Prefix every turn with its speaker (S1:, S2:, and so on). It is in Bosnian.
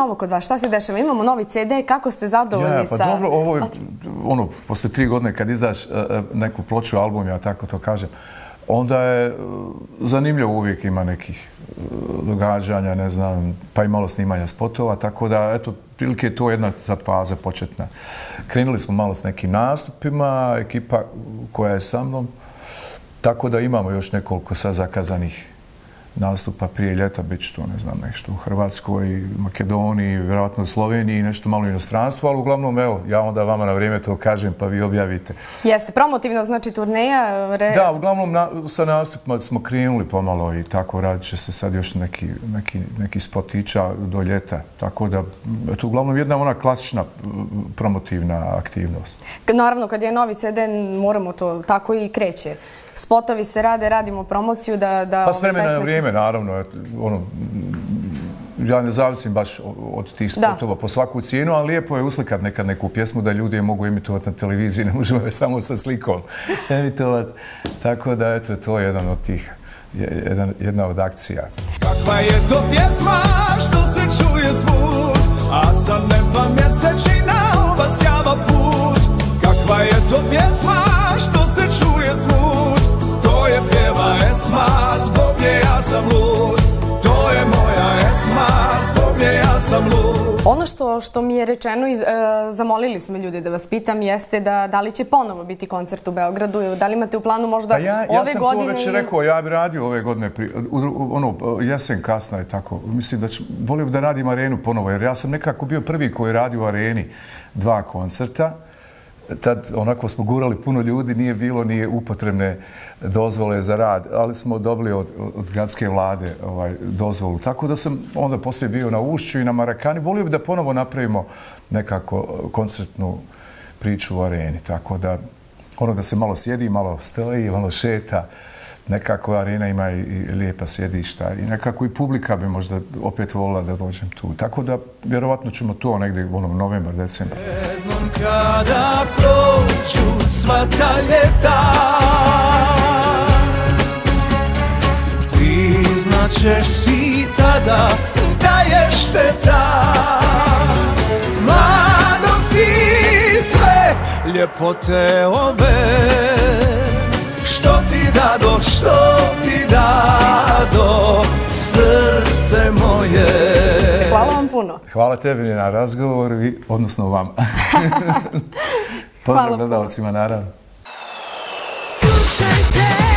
S1: novo kod vas? Šta se dešava? Imamo novi CD, kako ste zadovoljni sa...
S2: Pa dobro, ovo je, posle 3 godine kad izdaš neku ploču, album, ja tako to kažem, onda je zanimljivo, uvijek ima nekih događanja, ne znam, pa i malo snimanja spotova, tako da, eto, prilike je to jedna sad faza početna. Krenuli smo malo s nekim nastupima, ekipa koja je sa mnom, tako da imamo još nekoliko sad zakazanih nastupa prije ljeta, bit će to, ne znam, nešto u Hrvatskoj, Makedoniji, vjerojatno u Sloveniji, nešto malo u inostranstvu, ali uglavnom, evo, ja onda vama na vrijeme to kažem, pa vi objavite.
S1: Jeste, promotivna, znači turneja?
S2: Da, uglavnom sa nastupima smo krenuli pomalo i tako radit će se sad još neki spotića do ljeta, tako da, eto, uglavnom jedna ona klasična promotivna aktivnost.
S1: Naravno, kad je novi CD, moramo to, tako i kreće. Spotovi se rade, radimo promociju da...
S2: Pa s vremena na vrijeme, naravno. Ja ne zavisim baš od tih spotova po svaku cijenu, ali lijepo je uslikat nekad neku pjesmu da ljudi je mogu emitovati na televiziji, ne možemo je samo sa slikom emitovati. Tako da, eto, to je jedan od tih, jedna od akcija.
S3: Kakva je to pjesma što se čuje zvuk, a sa neba mjesečina obasjava put. Kakva je to pjesma što se čuje zvuk, to je pjeva Esma, zbog nje ja sam lud. To je moja Esma, zbog nje ja sam lud.
S1: Ono što mi je rečeno i zamolili su me ljudi da vas pitam jeste da li će ponovo biti koncert u Beogradu, da li imate u planu možda ove godine?
S2: Ja sam to već rekao, ja bi radio ove godine, jesen kasna je tako. Mislim da volio bi da radim arenu ponovo, jer ja sam nekako bio prvi koji je radio u areni 2 koncerta. Tad onako smo gurali puno ljudi, nije bilo ni upotrebne dozvole za rad, ali smo dobili od gradske vlade dozvolu. Tako da sam onda poslije bio na Ušću i na Marakani. Volio bi da ponovo napravimo nekako koncertnu priču u areni. Tako da da se malo sjedi, malo stoji, malo šeta. Nekako arena ima i lijepa sjedišta i nekako i publika bi možda opet volila da dođem tu. Tako da vjerovatno ćemo to negdje u novembar, decembar.
S3: Jednom kada prođu sva ta ljeta, priznaćeš si tada da je šteta mladosti sve ljepote ove. Što ti dado, srce moje.
S1: Hvala vam puno.
S2: Hvala tebi na razgovoru, odnosno vam. Pozdrav gledalcima, naravno.
S4: Slušajte.